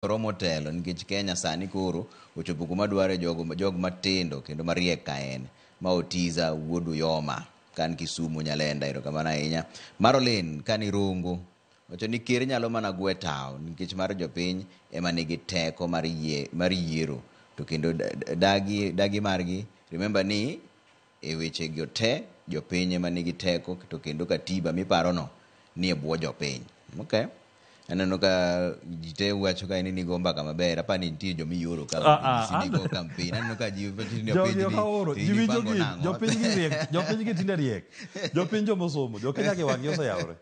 Romo telo nikech Kenya sani koro ochopo kuma dware jogo jog matindo kendo mariek ka en. Ma Otiza wuod Uyoma kan Kisumu Nyalenda, erokamano ahinya. Marolin kani Rongo wacho ni ker nyalo mana gwe tawo nikech mar jopiny ema nigi teko mar yie mar yiero to kendo dagi dagi margi remember ni e wechego te jopiny ema nigi teko to kendo katiba miparono nie bwo jopiny. Okay. Aneno ka ji te wacho ka ni nigo mbaka maber. Apa ni nitie joma ioro ka Ah, ah, nigo campaign. Aneno ka ji wacho ni Jogi openj ok ni aoro. to Ji in winjo ipango gini. nang'o? Jopiny gi riek. Jopiny gi tinde riek. Jopiny joma osomo. Jokenya gi wang'gi oseyawore.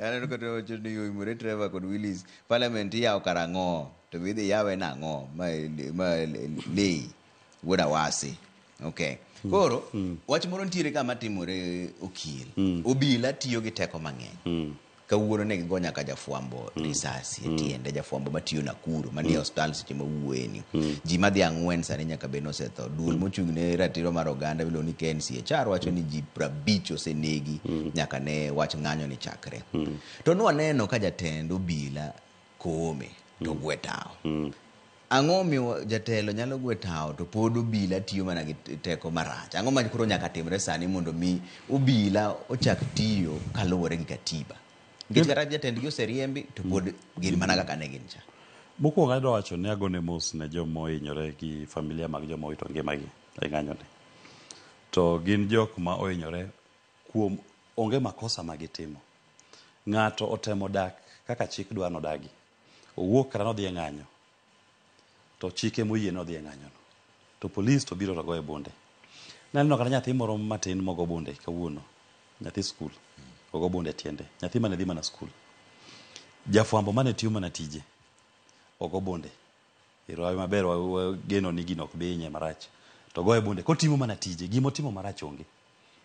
Aneno ka to wacho ni oimore Trevor kod Willis. Parliament iyawo karang'o? To be idhi yawe nang'o? Ma ma Lei wuod Awasi. Okay. Koro wach moro nitiere kama timore okil. Obila tiyo gi teko mang'eny. Kawuono ne gigo nyaka jafwambo risasi e tiende jafwambo matiyo Nakuru manie osiptal seche ma wuoyeni. Ji madhi ang'wen sani nyaka bed nosetho. Duol mochung' ne ratiro mar oganda miluongo ni KNCHR wacho ni ji 50 osenegi nyaka ne wach ng'anyo ni chakre. To nwaneno ka jatend obila Koome to gwe tawo. Ang'o miyo jatelo nyalo gwe tawo to pod obila tiyo mana gi teko marach? Ang'o ma koro nyaka timre sani mondo mi obila ochak tiyo kaluwore gi katiba? Nikech kata jatendgi oseriembi to pod gin mana kaka ne gin cha. Mokwongo adwa wacho ni agone mos ne joma ohinyore gi familia mag joma owito ngimagi e ng'anyoni. To gin jok ma ohinyore kuom onge makosa ma gitimo. Ng'ato otemo dak kaka chik dwa nodagi. Owuok kata nodhi e ng'anyo to chik emoyie nodhi e ng'anyono. To polis to biro to goye bunde. Naneno kata nyathi moro matin mogo bunde kawuono. Nyathi skul. Ogo bunde e tiende. Nyathi mane dhi mana skul. Jafwambo mane tiyo mana tije. Ogo bunde. Ero hawi maber wageno ni gino ok bi hinye marach. To goye bunde kotimo mana tije. Gimotimo marach onge.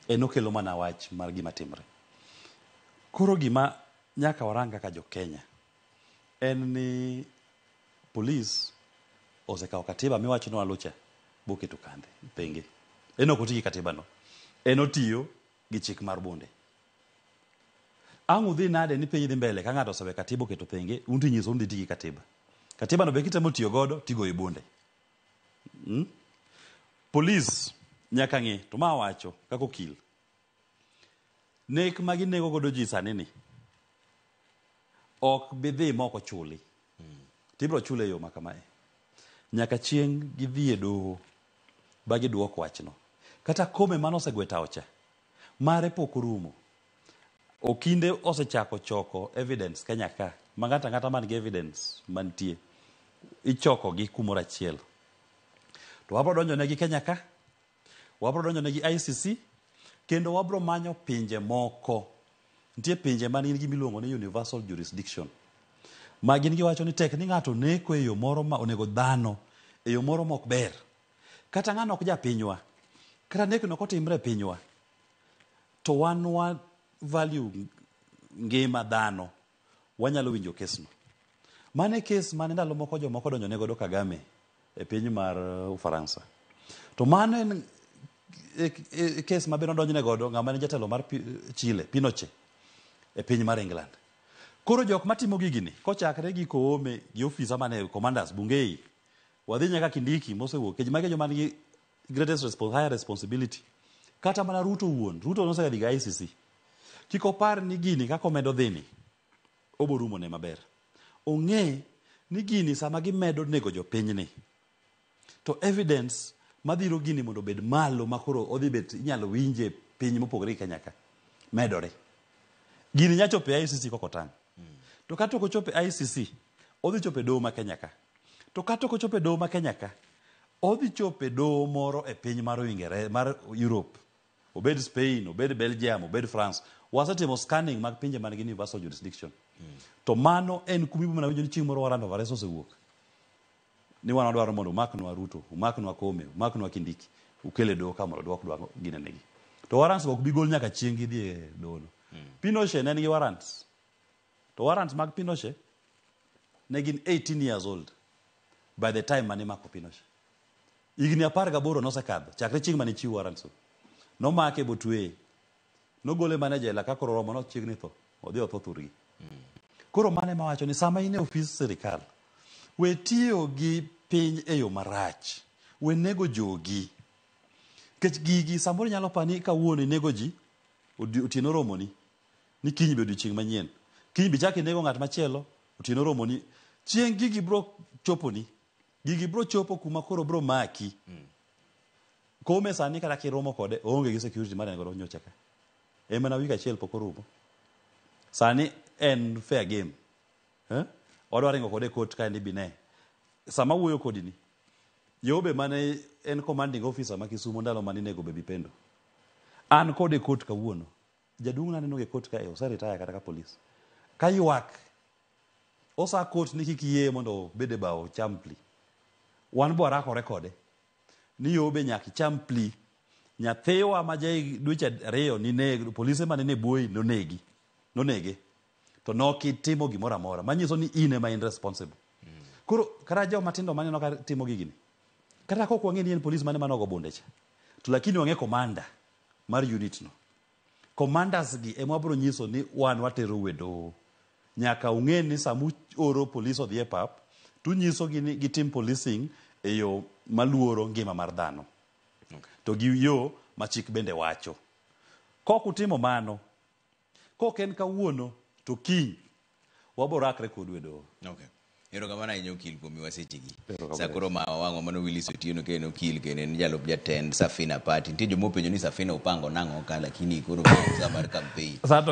En okelo mana wach mar gima timre. Koro gima nyaka warang kaka jo Kenya en ni polis osekawo katiba miwacho ni walucha boketo kande thenge. En ok oti gi katiba no. En otiyo gi chik mar bunde. Ang' udhi nade ni piny dhi mbele ka ng'ato osewe katiba oketo thenge, un to inyiso un dhi ti gi katiba. Katiba no be kitemo tiyo godo tigoyi bunde. Polis nyaka ng'e to ma wacho kaka okil. Nek ma ginego godo ji sani ni ok bi dhi ma ok ochuli. Tibiro chule e yo ma kamae. Nyaka chieng' gidhi e doho ba giduok wachno. Kata kome mane osegwe tawo cha, mare pok orumo. Okinde osechako choko evidence Kenya ka, ma ng'ato ang'ata man gi evidence mantie, ichoko gi kumoro achiel. To wabro donjo negi Kenya ka, wabro donjo negi ICC, kendo wabro manyo pinje moko. Nitie pinje man gi gima iluongo ni universal jurisdiction. Ma gin giwacho ni tek ni ng'ato neko e yo moro ma onego dhano e yo moro ma ok ber. Kata ng'ano ok japinywa, kata nekno ok otimre e pinywa, to wan wa value ngima dhano, wanyalo winjo kesno. Mano e kes mane ndalo moko jomoko donjo ne godo Kagame e piny mar Ufaransa. To mano en e kes ma be nodonjne godo ng'ama ne jatelo mar Chile, Pinochet, e piny mar England. Koro jok matimo gigini, kochakre gi Koome gi ofisa mane commanders Bungei, wadhi nyaka Kindiki mosewuok, nikech magi e joma nigi greatest higher responsibility. Kata mana Ruto wuon, Ruto nosedhi ga ICC. Kik opar ni gini kaka omedo dhini, obo rumo ne maber. Ong'e ni gini sama gimedo nego jopinyni, to evidence madhiro gini mondo obed malo makoro odhi bet inyalo winje piny mopogore gi Kenya ka, medore. Gini nya chopo e ICC kok otang'. To kata ok ochopo e ICC, odhi chopo e doho ma Kenya ka. To kata ok ochopo e doho ma Kenya ka, odhi chopo e doho moro e piny mar Uingereza, mar Europe. Obed Spain, obed Belgium, obed France. Wasetimo scanning mag pinje man gi universal jurisdiction. To mano en kuma ibiro mana winjo ni chieng' moro warrant of arrest osewuok. Ni wan wadwaro mondo umaknwa Ruto, umaknwa Koome, umaknwa Kindiki, ukel e doho ka mondo odwok dwa ginenegi. To warrants go ok bi gol nyaka chieng' gidhi e doho no. Pinochet ne nigi warrants. To warrants mag Pinochet ne gin 18 years old by the time mane imako Pinochet. Higni 18 nosekadho chakre chieng' mane chiw warrants go. Nomake botweye. Nogole mana e jela ka koro oromo nochiegni tho. Odhi otho thurgi. Koro mano ema wacho ni sama in e ofis sirikal, We tiyo gi piny e yo marach. We nego jogi. Nikech gigi samoro nyalo pani kawuono inego ji, otieno romoni, ni kiny be odiochieng' manyien. Kiny be ichak inego ng'at machielo, otieno romoni. Chieng' gigi bro choponi. Gigi bro chopo kuma koro bro maki. Kome sani kata kiromo kode, oonge gi security mar en godo nyocha ka. En mana wik achiel pok orumo. Sani en fair game. Eh? Odwa ringo kode e court kae ni bine. Sama wuoyo kodi ni, Yobe mane en commanding officer ma Kisumo ndalo mane inego Baby Pendo. An kode e court kawuono. Jaduong' naneno e court kae, ose retire kata ka polis. Ka ywak, osa court ni kik yie mondo obed e bao ocham plea. Wan bo warakore kode. Ni Yobe nyaka icham plea. Nyathiwa ma ja dweche 2 nineg, polise mane ne buoyi nonegi. Nonege. To nokitimo gimoro amora. Manyiso ni in ema in responsible. Koro kata joma tindo maneno ka timo gigini. Kata kok wang'e ni en polis mane manogo bunde cha. To lakini wang'e commander mar unit no. Commanders gi ema wabiro nyiso ni wan watero e doho. Nyaka ung'e ni sama uoro polis odhi e pap, tunyisogi ni gitim policing e yo maluoro ngima mar dhano. To gi yo ma chik bende wacho. Kok utimo mano, kok en kawuono to kiny, wabo rakre kodu e doho. Okay. Erokamano ahinya okil kuom miwa sechegi. Erokamano. Sa koro ma wang'wa mano Willis Otieno kendo okil kendo en jalup jatend Safina Party. Nitie joma openjo ni Safina upango nang'o ka lakini koro sa mar campaign. Sa to